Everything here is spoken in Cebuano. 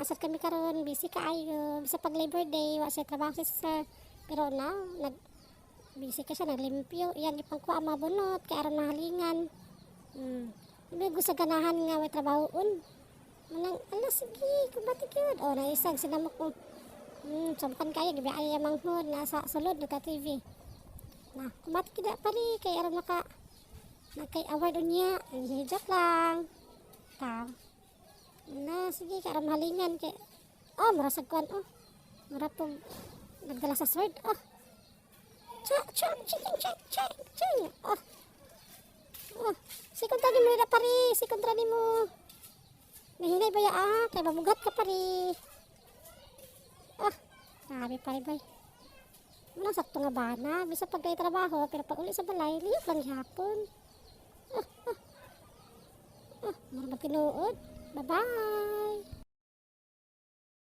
Nasad kami karon, busy kaayo. Bisa pag Labor Day, wa siya trabaho si sir. Pero now, nag busy ka siya, naglimpyo. Iyan ipangkuha ang mga bunot, kay aron mahalingan. Hindi gusto ganahan nga may trabahoon. Manang, ala sige, kubati gyud. Oh, naisag sinamok ko. Sampan kayo, gibi ay manghod, nasa sulod, nagka TV. Na, kumati kita pari, kay aron maka, na kay award unya. Ay, joke lang. Ta. Na, sige, kay aron mahalingan, kay, oh, murasag kuan, oh. Mura po, nagdala sa sword, oh. Cha, cha, ching, ching, ching, ching, oh. Oh, si kontra ni mo na pari, si kontra ni mo. Nahinay ba ya, ah, kay mabugat ka pari. Ah, grabe pare bay. Wala sakto nga bana, bisa pag kay trabaho, pero pag uli sa balay, liyok lang gihapon. Ah, ah. Ah, mura ba tinuod? Bye-bye.